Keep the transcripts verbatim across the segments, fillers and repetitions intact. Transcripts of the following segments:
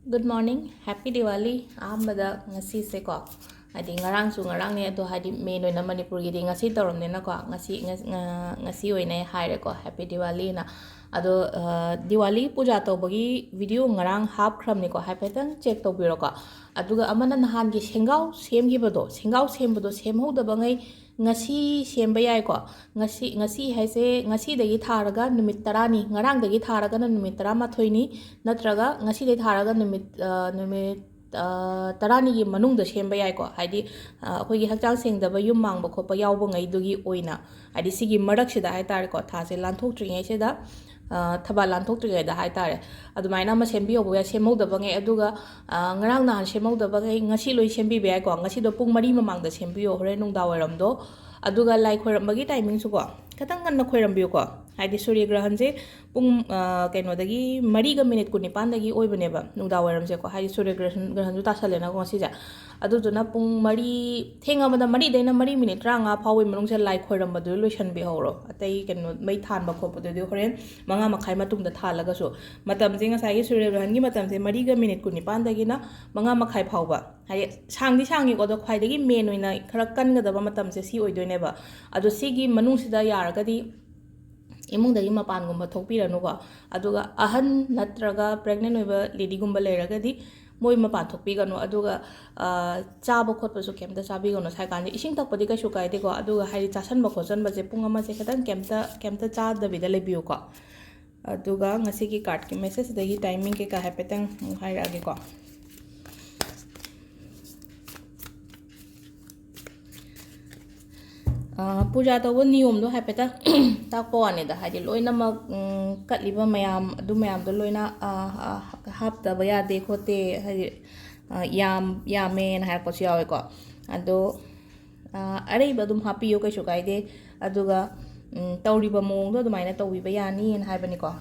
Good morning, Happy Diwali. ꯑꯍꯥꯟꯕꯗ ꯉꯁꯤꯁꯦꯀꯣ, ꯍꯥꯏꯗꯤ ꯉꯔꯥꯡꯁꯨ ꯉꯔꯥꯡꯅꯦ, ꯑꯗꯣ ꯍꯥꯏꯗꯤ main ꯑꯣꯏꯅ ꯃꯅꯤꯄꯨꯔꯒꯤꯗꯤ ꯉꯁꯤ ꯇꯧꯔꯝꯅꯤꯅ ꯀꯣ, ꯉꯁꯤ, ꯉ-, ꯉ-, ꯉꯁꯤ ꯑꯣꯏꯅ ꯑꯩ ꯍꯥꯏꯔꯦꯀꯣ, Happy Diwaliꯅ꯫ ꯑꯗꯣ, ꯑ, ꯗꯤꯋꯥꯂꯤ ꯄꯨꯖꯥ ꯇꯧꯕꯒꯤ video ꯉꯔꯥꯡ ꯍꯥꯞꯈ꯭ꯔꯕꯅꯤꯀꯣ, ꯍꯥꯏꯐꯦꯠꯇꯪ check ꯇꯧꯕꯤꯔꯣꯀꯣ꯫ ꯑꯗꯨꯒ ꯑꯃꯅ ꯅꯍꯥꯟꯒꯤ ꯁꯦꯡꯒꯥꯎ ꯁꯦꯝꯈꯤꯕꯗꯣ, ꯁꯦꯡꯒꯥꯎ ꯁꯦꯝꯕꯗꯣ ꯁꯦꯝꯍꯧꯗꯕꯉꯩ ꯉꯁꯤ ꯁꯦꯝꯕ ꯌꯥꯏꯀꯣ꯫ ꯉꯁꯤ, ꯉꯁꯤ ꯍꯥꯏꯁꯦ ꯉꯁꯤꯗꯒꯤ ꯊꯥꯔꯒ ꯅꯨꯃꯤꯠ ꯇꯔꯥꯅꯤ, ꯉꯔꯥꯡꯗꯒꯤ ꯊꯥꯔꯒꯅ ꯅꯨꯃꯤꯠ ꯇꯔꯥꯃꯥꯊꯣꯏꯅꯤ, ꯅꯠꯇ꯭ꯔꯒ ꯉꯁꯤꯗꯒꯤ ꯊꯥꯔꯒ ꯅꯨꯃꯤꯠ, ꯑ, ꯅꯨꯃꯤꯠ, ꯑ, ꯇꯔꯥꯅꯤꯒꯤ ꯃꯅꯨꯡꯗ ꯁꯦꯝꯕ ꯌꯥꯏꯀꯣ꯫ ꯍꯥꯏꯗꯤ, ꯑ, ꯑꯩꯈꯣꯏꯒꯤ ꯍꯛꯆꯥꯡ ꯁꯦꯡꯗꯕ, ꯌꯨꯝ ꯃꯥꯡꯕ ꯈꯣꯠꯄ ꯌꯥꯎꯕꯉꯩꯗꯨꯒꯤ ꯑꯣꯏꯅ, ꯍꯥꯏꯗꯤ ꯁꯤꯒꯤ ꯃꯔꯛꯁꯤꯗ ꯍꯥꯏ ꯇꯥꯔꯦꯀꯣ, ꯊꯥꯁꯦ ꯂꯥꯟꯊꯣꯛꯇ꯭ꯔꯤꯉꯩꯁꯤꯗ, ꯑ, ꯊꯕꯥꯜ ꯂꯥꯟꯊꯣꯛꯇ꯭ꯔꯤꯉꯩꯗ ꯍꯥꯏ ꯇꯥꯔꯦ, ꯑꯗꯨꯃꯥꯏꯅ ꯑꯃ ꯁꯦꯝꯕꯤꯍꯧꯕ ꯌꯥꯏ, ꯁꯦꯝꯍꯧꯗꯕꯉꯩ꯫ ꯑꯗꯨꯒ, ꯑ, ꯉꯔꯥꯡ ꯅꯍꯥꯟ ꯁꯦꯝꯍꯧꯗꯕꯉꯩ ꯉꯁꯤ ꯂꯣꯏ ꯁꯦꯝꯕꯤꯕ ꯌꯥꯏꯀꯣ꯫ ꯉꯁꯤꯗꯣ ꯄꯨꯡ ꯃꯔꯤ ꯃꯃꯥꯡꯗ ꯁꯦꯝꯕꯤꯌꯣ, ꯍꯣꯔꯦꯟ ꯅꯨꯡꯗꯥꯡ ꯋꯥꯏꯔꯝꯗꯣ꯫ ꯑꯗꯨꯒ ꯂꯥꯏ ꯈꯣꯏꯔꯝꯕꯒꯤ timingꯁꯨꯀꯣ, ꯈꯤꯇꯪ ꯉꯟꯅ ꯈꯣꯏꯔꯝꯕꯤꯌꯨꯀꯣ꯫ ꯍꯥꯏꯗꯤ ꯁꯨꯔ꯭ꯌ ꯒ꯭ꯔꯍꯟꯁꯦ ꯄꯨꯡ, ꯑ, ꯀꯩꯅꯣꯗꯒꯤ, ꯃꯔꯤꯒ ꯃꯤꯅꯤꯠ ꯀꯨꯟꯅꯤꯄꯥꯟꯗꯒꯤ ꯑꯣꯏꯕꯅꯦꯕ, ꯅꯨꯡꯗꯥꯡ ꯋꯥꯏꯔꯝꯁꯦꯀꯣ꯫ ꯍꯥꯏꯗꯤ ꯁꯨꯔ꯭ꯌ ꯒ꯭ꯔꯍꯟ, ꯒ꯭ꯔꯍꯟꯁꯨ ꯇꯥꯁꯜꯂꯦꯅꯀꯣ ꯉꯁꯤꯁꯦ꯫ ꯑꯗꯨꯗꯨꯅ ꯄꯨꯡ ꯃꯔꯤ, ꯊꯦꯡꯉꯕꯗ ꯃꯔꯤꯗꯩꯅ ꯃꯔꯤ ꯃꯤꯅꯤꯠ ꯇꯔꯥꯃꯉꯥ ꯐꯥꯎꯕꯒꯤ ꯃꯅꯨꯡꯁꯦ ꯂꯥꯏ ꯈꯣꯏꯔꯝꯕꯗꯨ ꯂꯣꯏꯁꯟꯕꯤꯍꯧꯔꯣ꯫ ꯑꯇꯩ ꯀꯩꯅꯣ, ꯃꯩ ꯊꯥꯟꯕ ꯈꯣꯠꯄꯗꯨꯗꯤ ꯍꯣꯔꯦꯟ ꯃꯉꯥ ꯃꯈꯥꯏ ꯃꯇꯨꯡꯗ ꯊꯥꯜꯂꯒꯁꯨ꯫ ꯃꯇꯝꯁꯦ ꯉꯁꯥꯏꯒꯤ ꯁꯨꯔ꯭ꯌ ꯒ꯭ꯔꯍꯟꯒꯤ ꯃꯇꯝꯁꯦ ꯃꯔꯤꯒ ꯃꯤꯅꯤꯠ ꯀꯨꯟꯅꯤꯄꯥꯟꯗꯒꯤꯅ ꯃꯉꯥ ꯃꯈꯥꯏ ꯐꯥꯎꯕ꯫ ꯍꯥꯏꯗꯤ ꯁꯥꯡꯗꯤ ꯁꯥꯡꯉꯤꯀꯣ, ꯑꯗꯣ ꯈ꯭ꯋꯥꯏꯗꯒꯤ main ꯑꯣꯏꯅ ꯈꯔ ꯀꯟꯒꯗꯕ ꯃꯇꯝꯁꯦ ꯁꯤ ꯑꯣꯏꯗꯣꯏꯅꯦꯕ꯫ ꯑꯗꯣ ꯁꯤꯒꯤ ꯃꯅꯨꯡꯁꯤꯗ ꯌꯥꯔꯒꯗꯤ ꯏꯃꯨꯡꯗꯒꯤ ꯃꯄꯥꯟꯒꯨꯝꯕ ꯊꯣꯛꯄꯤꯔꯅꯨꯀꯣ꯫ ꯑꯗꯨꯒ ꯑꯍꯟ ꯅꯠꯇ꯭ꯔꯒ pregnant ꯑꯣꯏꯕ ladyꯒꯨꯝꯕ ꯂꯩꯔꯒꯗꯤ ꯃꯣꯏ ꯃꯄꯥꯟ ꯊꯣꯛꯄꯤꯒꯅꯨ꯫ ꯑꯗꯨꯒ, ꯑ, ꯆꯥꯕ ꯈꯣꯠꯄꯁꯨ ꯀꯩꯝꯇ ꯆꯥꯕꯤꯒꯅꯨ ꯁꯥꯏꯀꯥꯟꯁꯦ꯫ ꯏꯁꯤꯡ ꯊꯛꯄꯗꯤ ꯀꯩꯁꯨ ꯀꯥꯏꯗꯦꯀꯣ, ꯑꯗꯨꯒ ꯍꯥꯏꯗꯤ ꯆꯥꯁꯟꯕ ꯈꯣꯠꯆꯟꯕꯁꯦ ꯄꯨꯡ ꯑꯃꯁꯦ ꯈꯤꯇꯪ ꯀꯩꯝꯇ, ꯀꯩꯝꯇ ꯆꯥꯗꯕꯤꯗ ꯂꯩꯕꯤꯌꯨꯀꯣ꯫ ꯑꯗꯨꯒ ꯉꯁꯤꯒꯤ cardꯀꯤ messageꯁꯤꯗꯒꯤ timing ꯀꯩꯀꯥ ꯍꯥꯏꯐꯦꯠꯇꯪ ꯑꯃꯨꯛ ꯍꯥꯏꯔꯛꯑꯒꯦꯀꯣ꯫ ꯑ, ꯄꯨꯖꯥ ꯇꯧꯕ ꯅꯤꯌꯣꯝꯗꯣ ꯍꯥꯏꯐꯦꯠꯇꯪ ꯇꯥꯛꯄ ꯋꯥꯅꯤꯗ, ꯍꯥꯏꯗꯤ ꯂꯣꯏꯅꯃꯛ, ꯎꯝ, ꯀꯠꯂꯤꯕ ꯃꯌꯥꯝ, ꯑꯗꯨ ꯃꯌꯥꯝꯗꯣ ꯂꯣꯏꯅ, ꯑ, ꯑ, ꯍꯥꯞꯇꯕ ꯌꯥꯗꯦ ꯈꯣꯠꯇꯦ, ꯍꯥꯏꯗꯤ, ꯑ, ꯌꯥꯝ, ꯌꯥꯝꯃꯦꯅ ꯍꯥꯏꯔꯛꯄꯁꯨ ꯌꯥꯎꯋꯦꯀꯣ꯫ ꯑꯗꯣ, ꯑ, ꯑꯔꯩꯕ ꯑꯗꯨꯝ ꯍꯥꯞꯄꯤꯌꯨ, ꯀꯩꯁꯨ ꯀꯥꯏꯗꯦ꯫ ꯑꯗꯨꯒ, ꯎꯝ, ꯇꯧꯔꯤꯕ ꯃꯑꯣꯡꯗꯣ ꯑꯗꯨꯃꯥꯏꯅ ꯇꯧꯕꯤꯕ ꯌꯥꯅꯤꯅ ꯍꯥꯏꯕꯅꯤꯀꯣ꯫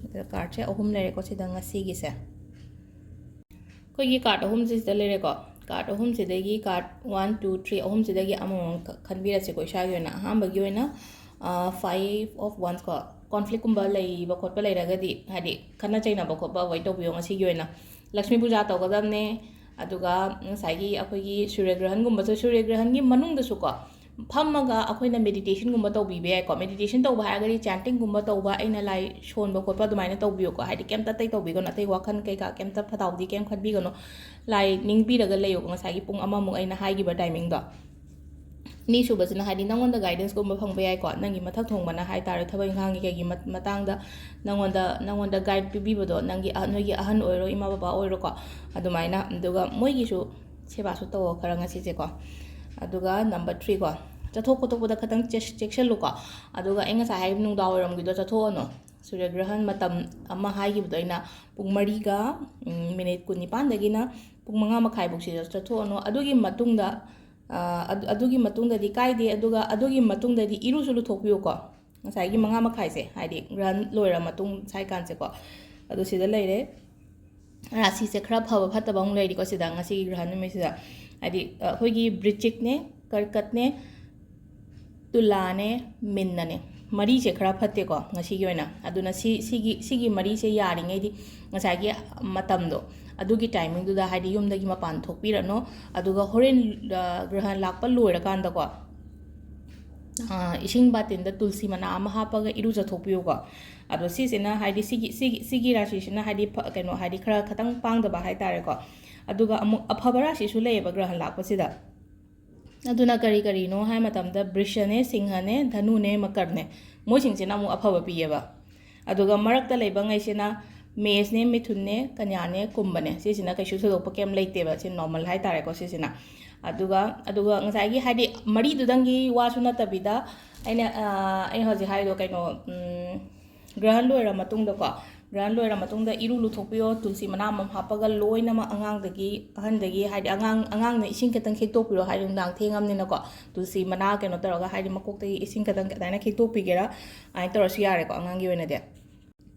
ꯑꯗ cardꯁꯦ ꯑꯍꯨꯝ ꯂꯩꯔꯦꯀꯣ ꯁꯤꯗ ꯉꯁꯤꯒꯤꯁꯦ꯫ ꯑꯩꯈꯣꯏꯒꯤ card ꯑꯍꯨꯝꯁꯦ ꯁꯤꯗ ꯂꯩꯔꯦꯀꯣ꯫ Card ꯑꯍꯨꯝꯁꯤꯗꯒꯤ card one, two, three ꯑꯍꯨꯝꯁꯤꯗꯒꯤ ꯑꯃꯃꯝ ꯈ-, ꯈꯟꯕꯤꯔꯁꯤꯀꯣ ꯏꯁꯥꯒꯤ ꯑꯣꯏꯅ꯫ ꯑꯍꯥꯟꯕꯒꯤ ꯑꯣꯏꯅ, ꯑ, Five of Wands ꯀꯣ꯫ ꯀꯣꯟꯐ꯭ꯂꯤꯛꯀꯨꯝꯕ ꯂꯩꯕ ꯈꯣꯠꯄ ꯂꯩꯔꯒꯗꯤ, ꯍꯥꯏꯗꯤ ꯈꯠꯅ ꯆꯩꯅꯕ ꯈꯣꯠꯄ ꯑꯦꯕꯣꯏꯗ ꯇꯧꯕꯤꯌꯣ ꯉꯁꯤꯒꯤ ꯑꯣꯏꯅ꯫ ꯂꯛꯁꯃꯤ ꯄꯨꯖꯥ ꯇꯧꯒꯗꯕꯅꯦ꯫ ꯑꯗꯨꯒ ꯉꯁꯥꯏꯒꯤ ꯑꯩꯈꯣꯏꯒꯤ ꯁꯨꯔ꯭ꯌꯒ꯭ꯔꯍꯟꯒꯨꯝꯕꯁꯨ, ꯁꯨꯔ꯭ꯌꯒ꯭ꯔꯍꯟꯒꯤ ꯃꯅꯨꯡꯗꯁꯨꯀꯣ, ꯐꯝꯃꯒ ꯑꯩꯈꯣꯏꯅ ꯃꯦꯗꯤꯇꯦꯁꯟꯒꯨꯝꯕ ꯇꯧꯕꯤꯕ ꯌꯥꯏꯀꯣ꯫ ꯃꯦꯗꯤꯇꯦꯁꯟ ꯇꯧꯕ ꯍꯥꯏꯔꯒꯗꯤ ꯆꯦꯟꯇꯤꯡꯒꯨꯝꯕ ꯇꯧꯕ, ꯑꯩꯅ ꯂꯥꯏ ꯁꯣꯟꯕ ꯈꯣꯠꯄ ꯑꯗꯨꯃꯥꯏꯅ ꯇꯧꯕꯤꯌꯨꯀꯣ꯫ ꯍꯥꯏꯗꯤ ꯀꯩꯝꯇ ꯑꯇꯩ ꯇꯧꯕꯤꯒꯅꯨ, ꯑꯇꯩ ꯋꯥꯈꯜ ꯀꯩꯀꯥ ꯀꯩꯝꯇ ꯐꯊꯥꯎꯗꯤ ꯀꯩꯝ ꯈꯟꯕꯤꯒꯅꯨ꯫ ꯂꯥꯏ ꯅꯤꯡꯕꯤꯔꯒ ꯂꯩꯌꯨꯀꯣ, ꯉꯁꯥꯏꯒꯤ ꯄꯨꯡ ꯑꯃꯃꯨꯛ ꯑꯩꯅ ꯍꯥꯏꯈꯤꯕ ꯇꯥꯏꯃꯤꯡꯗꯣ꯫ ꯑꯅꯤꯁꯨꯕꯁꯤꯅ ꯍꯥꯏꯗꯤ ꯅꯪꯉꯣꯟꯗ ꯒꯥꯏꯗꯦꯟꯁꯀꯨꯝꯕ ꯐꯪꯕ ꯌꯥꯏꯀꯣ, ꯅꯪꯒꯤ ꯃꯊꯛ ꯊꯣꯡꯕꯅ ꯍꯥꯏꯇꯥꯔꯦ, ꯊꯕꯛ ꯏꯪꯈꯥꯡꯒꯤ ꯀꯩꯒꯤ ꯃꯠ-, ꯃꯇꯥꯡꯗ ꯅꯪꯉꯣꯟꯗ, ꯅꯪꯉꯣꯟꯗ ꯒꯥꯏꯗ ꯄꯤꯕꯤꯕꯗꯣ, ꯅꯪꯒꯤ ꯑꯍ-, ꯅꯣꯏꯒꯤ ꯑꯍꯟ ꯑꯣꯏꯔꯣ, ꯏꯃꯥ ꯕꯕꯥ ꯑꯣꯏꯔꯣꯀꯣ, ꯑꯗꯨꯃꯥꯏꯅ꯫ ꯑꯗꯨꯒ ꯃꯣꯏꯒꯤꯁꯨ ꯁꯦꯕꯥꯁꯨ ꯇꯧꯋꯣ ꯈꯔ ꯉꯁꯤꯁꯦꯀꯣ꯫ ꯑꯗꯨꯒ ꯅꯝꯕꯔ ꯊ꯭ꯔꯤꯀꯣ, ꯆꯠꯊꯣꯛ ꯈꯣꯠꯇꯣꯛꯄꯗ ꯈꯤꯇꯪ ꯆꯦꯛ-, ꯆꯦꯛꯁꯤꯜꯂꯨꯀꯣ꯫ ꯑꯗꯨꯒ ꯑꯩ ꯉꯁꯥꯏ ꯍꯥꯏꯕ ꯅꯨꯡꯗꯥꯡ ꯋꯥꯏꯔꯝꯒꯤꯗꯣ ꯆꯠꯊꯣꯛꯑꯅꯨ꯫ ꯁꯨꯔ꯭ꯌꯒ꯭ꯔꯍꯟ ꯃꯇꯝ ꯑꯃ ꯍꯥꯏꯈꯤꯕꯗꯣ ꯑꯩꯅ, ꯄꯨꯡ ꯃꯔꯤꯒ, ꯎꯝ, ꯃꯤꯅꯤꯠ ꯀꯨꯟꯅꯤꯄꯥꯟꯗꯒꯤꯅ ꯄꯨꯡ ꯃꯉꯥ ꯃꯈꯥꯏꯐꯧꯁꯤꯗ ꯆꯠꯊꯣꯛꯑꯅꯨ꯫ ꯑꯗꯨꯒꯤ ꯃꯇꯨꯡꯗ, ꯑ, ꯑꯗꯨ-, ꯑꯗꯨꯒꯤ ꯃꯇꯨꯡꯗꯗꯤ ꯀꯥꯏꯗꯦ꯫ ꯑꯗꯨꯒ ꯑꯗꯨꯒꯤ ꯃꯇꯨꯡꯗꯗꯤ ꯏꯔꯨꯁꯨ ꯂꯨꯊꯣꯛꯄꯤꯌꯨꯀꯣ꯫ ꯉꯁꯥꯏꯒꯤ ꯃꯉꯥ ꯃꯈꯥꯏꯁꯦ, ꯍꯥꯏꯗꯤ ꯒ꯭ꯔꯍꯟ ꯂꯣꯏꯔ ꯃꯇꯨꯡ ꯁ꯭ꯋꯥꯏ ꯀꯥꯟꯁꯦꯀꯣ꯫ ꯑꯗꯨ ꯁꯤꯗ ꯂꯩꯔꯦ꯫ ꯔꯥꯁꯤꯁꯦ ꯈꯔ ꯐꯕ ꯐꯠꯇꯕ ꯑꯃꯨꯛ ꯂꯩꯔꯤꯀꯣ ꯁꯤꯗ, ꯉꯁꯤꯒꯤ ꯒ꯭ꯔꯍꯟ ꯅꯨꯃꯤꯠꯁꯤꯗ꯫ ꯍꯥꯏꯗꯤ, ꯑ, ꯑꯩꯈꯣꯏꯒꯤ ꯕ꯭ꯔꯤꯆꯤꯛꯅꯦ, ꯀꯔꯀꯠꯅꯦ, ꯇꯨꯂꯥꯅꯦ, ꯃꯤꯟꯅꯅꯦ꯫ ꯃꯔꯤꯁꯦ ꯈꯔ ꯐꯠꯇꯦꯀꯣ ꯉꯁꯤꯒꯤ ꯑꯣꯏꯅ꯫ ꯑꯗꯨꯅ ꯁꯤ, ꯁꯤꯒꯤ, ꯁꯤꯒꯤ ꯃꯔꯤꯁꯦ ꯌꯥꯔꯤꯉꯩꯗꯤ ꯉꯁꯥꯏꯒꯤ ꯃꯇꯝꯗꯣ, ꯑꯗꯨꯒꯤ ꯇꯥꯏꯃꯤꯡꯗꯨꯗ ꯍꯥꯏꯗꯤ ꯌꯨꯝꯗꯒꯤ ꯃꯄꯥꯟ ꯊꯣꯛꯄꯤꯔꯅꯨ꯫ ꯑꯗꯨꯒ ꯍꯣꯔꯦꯟ, ꯑ, ꯒ꯭ꯔꯍꯟ ꯂꯥꯛꯄ ꯂꯣꯏꯔꯀꯥꯟꯗꯀꯣ, ꯑ, ꯏꯁꯤꯡ ꯕꯥꯇꯤꯟꯗ ꯇꯨꯜꯁꯤ ꯃꯅꯥ ꯑꯃ ꯍꯥꯞꯄꯒ ꯏꯔꯨꯖꯊꯣꯛꯄꯤꯌꯨꯀꯣ꯫ ꯑꯗꯣ ꯁꯤꯁꯤꯅ ꯍꯥꯏꯗꯤ ꯁꯤꯒꯤ, ꯁꯤꯒꯤ, ꯁꯤꯒꯤ ꯔꯥꯁꯤꯁꯤꯅ ꯍꯥꯏꯗꯤ ꯐ-, ꯀꯩꯅꯣ, ꯍꯥꯏꯗꯤ ꯈꯔ ꯈꯤꯇꯪ ꯄꯥꯡꯗꯕ ꯍꯥꯏꯇꯥꯔꯦꯀꯣ꯫ ꯑꯗꯨꯒ ꯑꯃꯨꯛ ꯑꯐꯕ ꯔꯥꯁꯤꯁꯨ ꯂꯩꯌꯦꯕ ꯒ꯭ꯔꯍꯟ ꯂꯥꯛꯄꯁꯤꯗ꯫ ꯑꯗꯨꯅ ꯀꯔꯤ ꯀꯔꯤꯅꯣ ꯍꯥꯏ ꯃꯇꯝꯗ ꯕ꯭ꯔꯤꯁꯅꯦ, ꯁꯤꯡꯍꯅꯦ, ꯙꯅꯨꯅꯦ, ꯃꯀꯔꯅꯦ, ꯃꯣꯏꯁꯤꯡꯁꯤꯅ ꯑꯃꯨꯛ ꯑꯐꯕ ꯄꯤꯌꯦꯕ꯫ ꯑꯗꯨꯒ ꯃꯔꯛꯇ ꯂꯩꯕ ꯉꯩꯁꯤꯅ ꯃꯦꯁꯅꯦ, ꯃꯤꯊꯨꯟꯅꯦ, ꯀꯟꯌꯥꯅꯦ, ꯀꯨꯝꯕꯅꯦ꯫ ꯁꯤꯁꯤꯅ ꯀꯩꯁꯨ ꯊꯣꯏꯗꯣꯛꯄ ꯀꯩꯝ ꯂꯩꯇꯦꯕ, ꯁꯤ ꯅꯣꯔꯃꯦꯜ ꯍꯥꯏꯇꯥꯔꯦꯀꯣ ꯁꯤꯁꯤꯅ꯫ ꯑꯗꯨꯒ, ꯑꯗꯨꯒ ꯉꯁꯥꯏꯒꯤ ꯍꯥꯏꯗꯤ ꯃꯔꯤꯗꯨꯗꯪꯒꯤ ꯋꯥꯁꯨ ꯅꯠꯇꯕꯤꯗ ꯑꯩꯅ, ꯑ, ꯑꯩ ꯍꯧꯖꯤꯛ ꯍꯥꯏꯗꯣ ꯀꯩꯅꯣ, ꯎꯝ, ꯒ꯭ꯔꯍꯟ ꯂꯣꯏꯔ ꯃꯇꯨꯡꯗꯀꯣ, ꯒ꯭ꯔꯍꯟ ꯂꯣꯏꯔ ꯃꯇꯨꯡꯗ ꯏꯔꯨ ꯂꯨꯊꯣꯛꯄꯤꯌꯣ, ꯇꯨꯜꯁꯤ ꯃꯅꯥ ꯑꯃꯃꯝ ꯍꯥꯞꯄꯒ ꯂꯣꯏꯅꯃꯛ ꯑꯉꯥꯡꯗꯒꯤ ꯑꯍꯟꯗꯒꯤ, ꯍꯥꯏꯗꯤ ꯑꯉꯥꯡ, ꯑꯉꯥꯡꯅ ꯏꯁꯤꯡ ꯈꯤꯇꯪ ꯈꯤꯛꯇꯣꯛꯄꯤꯔꯣ, ꯍꯥꯏꯗꯤ ꯅꯨꯡꯗꯥꯡ ꯊꯦꯡꯉꯕꯅꯤꯅꯀꯣ, ꯇꯨꯜꯁꯤ ꯃꯅꯥ ꯀꯩꯅꯣ ꯇꯧꯔꯒ ꯍꯥꯏꯗꯤ ꯃꯀꯣꯛꯇꯒꯤ ꯏꯁꯤꯡ ꯈꯤꯇꯪ ꯑꯗꯨꯃꯥꯏꯅ ꯈꯤꯛꯇꯣꯛꯄꯤꯒꯦꯔꯥ, ꯑꯗꯨꯃꯥꯏꯅ ꯇꯧꯔꯁꯨ ꯌꯥꯔꯦꯀꯣ ꯑꯉꯥꯡꯒꯤ ꯑꯣꯏꯅꯗꯤ꯫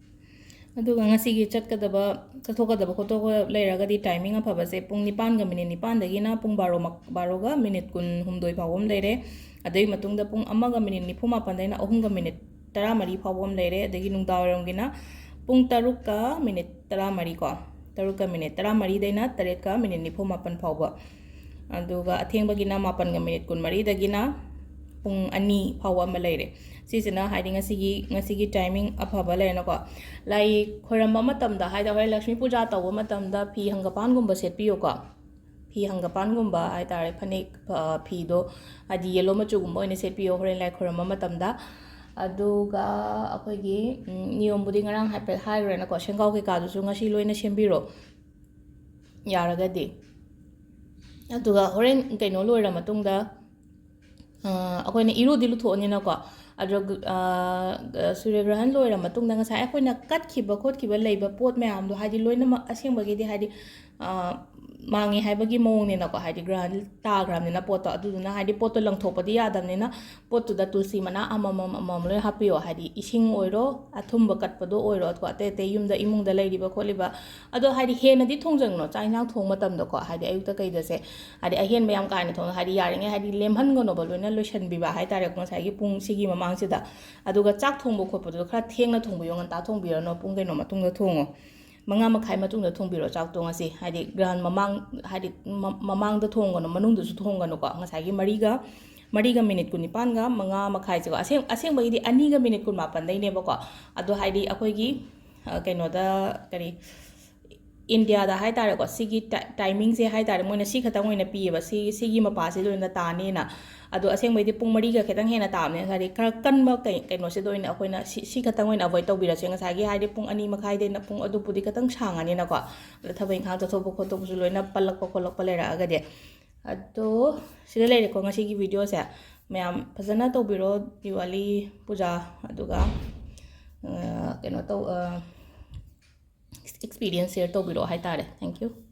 ꯑꯗꯨꯒ ꯉꯁꯤꯒꯤ ꯆꯠꯀꯗꯕ, ꯆꯠꯊꯣꯛꯀꯗꯕ ꯈꯣꯠꯇꯣꯛꯄ ꯂꯩꯔꯒꯗꯤ ꯇꯥꯏꯃꯤꯡ ꯑꯐꯕꯁꯦ ꯄꯨꯡ ꯅꯤꯄꯥꯟꯒ ꯃꯤꯅꯤꯠ ꯅꯤꯄꯥꯟꯗꯒꯤꯅ ꯄꯨꯡ ꯕꯥꯔꯣ ꯃꯛ-, ꯕꯥꯔꯣꯒ ꯃꯤꯅꯤꯠ ꯀꯨꯟꯍꯨꯝꯗꯣꯏ ꯐꯥꯎꯕ ꯑꯃ ꯂꯩꯔꯦ꯫ ꯑꯗꯨꯒꯤ ꯃꯇꯨꯡꯗ ꯄꯨꯡ ꯑꯃꯒ ꯃꯤꯅꯤꯠ ꯅꯤꯐꯨ ꯃꯥꯄꯟꯗꯩꯅ ꯑꯍꯨꯝꯒ ꯃꯤꯅꯤꯠ ꯇꯔꯥꯃꯔꯤ ꯐꯥꯎꯕ ꯑꯃ ꯂꯩꯔꯦ꯫ ꯑꯗꯒꯤ ꯅꯨꯡꯗꯥꯡꯋꯥꯏꯔꯝꯒꯤꯅ ꯄꯨꯡ ꯇꯔꯨꯛꯀ ꯃꯤꯅꯤꯠ ꯇꯔꯥꯃꯔꯤ ꯀꯣ, ꯇꯔꯨꯛꯀ ꯃꯤꯅꯤꯠ ꯇꯔꯥꯃꯔꯤꯗꯩꯅ ꯇꯔꯦꯠꯀ ꯃꯤꯅꯤꯠ ꯅꯤꯐꯨ ꯃꯥꯄꯟ ꯐꯥꯎꯕ꯫ ꯑꯗꯨꯒ ꯑꯊꯦꯡꯕꯒꯤꯅ ꯃꯥꯄꯟꯒ ꯃꯤꯅꯤꯠ ꯀꯨꯟꯃꯔꯤꯗꯒꯤꯅ ꯄꯨꯡ ꯑꯅꯤ ꯐꯥꯎꯕ ꯑꯃ ꯂꯩꯔꯦ꯫ ꯁꯤꯁꯤꯅ ꯍꯥꯏꯗꯤ ꯉꯁꯤꯒꯤ, ꯉꯁꯤꯒꯤ timing ꯑꯐꯕ ꯂꯩꯔꯦꯅꯀꯣ꯫ ꯂꯥꯏ ꯈꯣꯏꯔꯝꯕ ꯃꯇꯝꯗ ꯍꯥꯏꯗꯤ ꯍꯣꯔꯦꯟ ꯂꯛꯁꯃꯤ ꯄꯨꯖꯥ ꯇꯧꯕ ꯃꯇꯝꯗ ꯐꯤ ꯍꯪꯒꯄꯥꯟꯒꯨꯝꯕ ꯁꯦꯠꯄꯤꯌꯨꯀꯣ꯫ ꯐꯤ ꯍꯪꯒꯄꯥꯟꯒꯨꯝꯕ ꯍꯥꯏꯇꯥꯔꯦ, ꯐꯅꯦꯛ, ꯑ, ꯐꯤꯗꯣ ꯍꯥꯏꯗꯤ yellow ꯃꯆꯨꯒꯨꯝꯕ ꯑꯣꯏꯅ ꯁꯦꯠꯄꯤꯌꯣ ꯍꯣꯔꯦꯟ ꯂꯥꯏ ꯈꯣꯏꯔꯝꯕ ꯃꯇꯝꯗ꯫ ꯑꯗꯨꯒ ꯑꯩꯈꯣꯏꯒꯤ, ꯎꯝ, ꯅꯤꯌꯣꯝꯕꯨꯗꯤ ꯉꯔꯥꯡ ꯍꯥꯏꯐꯦꯠ ꯍꯥꯏꯈ꯭ꯔꯦꯅꯀꯣ, ꯁꯦꯡꯒꯥꯎ ꯀꯩꯀꯥꯗꯨꯁꯨ ꯉꯁꯤ ꯂꯣꯏꯅ ꯁꯦꯝꯕꯤꯔꯣ ꯌꯥꯔꯒꯗꯤ꯫ ꯑꯗꯨꯒ ꯍꯣꯔꯦꯟ ꯀꯩꯅꯣ ꯂꯣꯏꯔ ꯃꯇꯨꯡꯗ, ꯑ, ꯑꯩꯈꯣꯏꯅ ꯏꯔꯨꯗꯤ ꯂꯨꯊꯣꯛꯑꯅꯤꯅꯀꯣ꯫ ꯑꯗꯣ, ꯑ, ꯁꯨꯔ꯭ꯌꯒ꯭ꯔꯍꯟ ꯂꯣꯏꯔ ꯃꯇꯨꯡꯗ ꯉꯁꯥꯏ ꯑꯩꯈꯣꯏꯅ ꯀꯠꯈꯤꯕ ꯈꯣꯠꯈꯤꯕ ꯂꯩꯕ ꯄꯣꯠ ꯃꯌꯥꯝꯗꯣ ꯍꯥꯏꯗꯤ ꯂꯣꯏꯅꯃꯛ ꯑꯁꯦꯡꯕꯒꯤꯗꯤ ꯍꯥꯏꯗꯤ, ꯑ, ꯃꯥꯡꯉꯦ ꯍꯥꯏꯕꯒꯤ ꯃꯑꯣꯡꯅꯤꯅꯀꯣ, ꯍꯥꯏꯗꯤ ꯒ꯭ꯔꯍꯟ ꯇꯥꯈ꯭ꯔꯕꯅꯤꯅ ꯄꯣꯠꯇꯣ, ꯑꯗꯨꯗꯨꯅ ꯍꯥꯏꯗꯤ ꯄꯣꯠꯇꯣ ꯂꯪꯊꯣꯛꯄꯗꯤ ꯌꯥꯗꯕꯅꯤꯅ ꯄꯣꯠꯇꯨꯗ ꯇꯨꯜꯁꯤ ꯃꯅꯥ ꯑꯃꯃꯝ ꯑꯃꯃꯝ ꯂꯣꯏ ꯍꯥꯞꯄꯤꯌꯣ꯫ ꯍꯥꯏꯗꯤ ꯏꯁꯤꯡ ꯑꯣꯏꯔꯣ, ꯑꯊꯨꯝꯕ ꯀꯠꯄꯗꯣ ꯑꯣꯏꯔꯣ, ꯑꯗꯨꯒ ꯑꯇꯩ ꯑꯇꯩ ꯌꯨꯝꯗ ꯏꯃꯨꯡꯗ ꯂꯩꯔꯤꯕ ꯈꯣꯠꯂꯤꯕ, ꯑꯗꯣ ꯍꯥꯏꯗꯤ ꯍꯦꯟꯅꯗꯤ ꯊꯣꯡꯖꯒꯅꯣ ꯆꯥꯛ ꯏꯟꯁꯥꯡ ꯊꯣꯡꯕ ꯃꯇꯝꯗꯀꯣ, ꯍꯥꯏꯗꯤ ꯑꯌꯨꯛꯇ ꯀꯩꯗꯁꯦ ꯍꯥꯏꯗꯤ ꯑꯍꯦꯟꯕ ꯌꯥꯝ ꯀꯥ ꯍꯦꯟꯅ ꯊꯣꯡꯉꯒ ꯍꯥꯏꯗꯤ ꯌꯥꯔꯤꯉꯩ ꯍꯥꯏꯗꯤ ꯂꯦꯝꯍꯟꯒꯅꯣꯕ, ꯂꯣꯏꯅ ꯂꯣꯏꯁꯟꯕꯤꯕ ꯍꯥꯏꯇꯥꯔꯦꯀꯣ ꯉꯁꯥꯏꯒꯤ ꯄꯨꯡ ꯁꯤꯒꯤ ꯃꯃꯥꯡꯁꯤꯗ꯫ ꯑꯗꯨꯒ ꯆꯥꯛ ꯊꯣꯡꯕ ꯈꯣꯠꯄꯗꯨ ꯈꯔ ꯊꯦꯡꯅ ꯊꯣꯡꯕꯤꯌꯣ, ꯉꯟꯇꯥ ꯊꯣꯡꯕꯤꯔꯅꯣ, ꯄꯨꯡ ꯀꯩꯅꯣ ꯃꯇꯨꯡꯗ ꯊꯣꯡꯉꯣ, ꯃꯉꯥ ꯃꯈꯥꯏ ꯃꯇꯨꯡꯗ ꯊꯣꯡꯕꯤꯔꯣ ꯆꯥꯛꯇꯣ ꯉꯁꯤ꯫ ꯍꯥꯏꯗꯤ ꯒ꯭ꯔꯍꯟ ꯃꯃꯥꯡ, ꯍꯥꯏꯗꯤ ꯃ-, ꯃꯃꯥꯡꯗ ꯊꯣꯡꯒꯅꯨ, ꯃꯅꯨꯡꯗꯁꯨ ꯊꯣꯡꯒꯅꯨꯀꯣ꯫ ꯉꯁꯥꯏꯒꯤ ꯃꯔꯤꯒ, ꯃꯔꯤꯒ ꯃꯤꯅꯤꯠ ꯀꯨꯟꯅꯤꯄꯥꯟꯒ ꯃꯉꯥ ꯃꯈꯥꯏꯁꯦꯀꯣ꯫ ꯑꯁꯦꯡ-, ꯑꯁꯦꯡꯕꯒꯤꯗꯤ ꯑꯅꯤꯒ ꯃꯤꯅꯤꯠ ꯀꯨꯟꯃꯥꯄꯟꯗꯩꯅꯦꯕꯀꯣ꯫ ꯑꯗꯣ ꯍꯥꯏꯗꯤ ꯑꯩꯈꯣꯏꯒꯤ, ꯑ, ꯀꯩꯅꯣꯗ, ꯀꯔꯤ, ꯏꯟꯗꯤꯌꯥꯗ ꯍꯥꯏꯇꯥꯔꯦꯀꯣ, ꯁꯤꯒꯤ ꯇꯥꯏ-, timingꯁꯦ ꯍꯥꯏꯇꯥꯔꯦ, ꯃꯣꯏꯅ ꯁꯤ ꯈꯛꯇꯪ ꯑꯣꯏꯅ ꯄꯤꯌꯦꯕ, ꯁꯤ, ꯁꯤꯒꯤ ꯃꯄꯥꯁꯤꯗ ꯑꯣꯏꯅ ꯇꯥꯅꯤꯅ꯫ ꯑꯗꯣ ꯑꯁꯦꯡꯕꯩꯗꯤ ꯄꯨꯡ ꯃꯔꯤꯒ ꯈꯤꯇꯪ ꯍꯦꯟꯅ ꯇꯥꯕꯅꯦ, ꯍꯥꯏꯗꯤ ꯈꯔ ꯀꯟꯕ ꯀꯩ-, ꯀꯩꯅꯣꯁꯤꯗ ꯑꯣꯏꯅ ꯑꯩꯈꯣꯏꯅ ꯁꯤ, ꯁꯤ ꯈꯛꯇꯪ ꯑꯣꯏꯅ avoid ꯇꯧꯕꯤꯔꯁꯦ꯫ ꯉꯁꯥꯏꯒꯤ ꯍꯥꯏꯗꯤ ꯄꯨꯡ ꯑꯅꯤ ꯃꯈꯥꯏꯗꯩꯅ ꯄꯨꯡ ꯑꯗꯨꯕꯨꯗꯤ ꯈꯤꯇꯪ ꯁꯥꯡꯉꯅꯤꯅꯀꯣ, ꯑꯗꯣ ꯊꯕꯛ ꯏꯪꯈꯥꯡ ꯆꯠꯊꯣꯛꯄ ꯈꯣꯠꯇꯣꯛꯄꯁꯨ ꯂꯣꯏꯅ ꯄꯜꯂꯛꯄ ꯈꯣꯠꯂꯛꯄ ꯂꯩꯔꯛꯑꯒꯗꯤ꯫ ꯑꯗꯣ ꯁꯤꯗ ꯂꯩꯔꯦꯀꯣ ꯉꯁꯤꯒꯤ videoꯁꯦ꯫ ꯃꯌꯥꯝ ꯐꯖꯅ ꯇꯧꯕꯤꯔꯣ ꯗꯤꯋꯥꯂꯤ ꯄꯨꯖꯥ, ꯑꯗꯨꯒ, ꯑ, ꯀꯩꯅꯣ ꯇꯧ-, ꯑ, experience share ꯇꯧꯕꯤꯔꯛꯑꯣ ꯍꯥꯏꯇꯥꯔꯦ꯫ Thank you꯫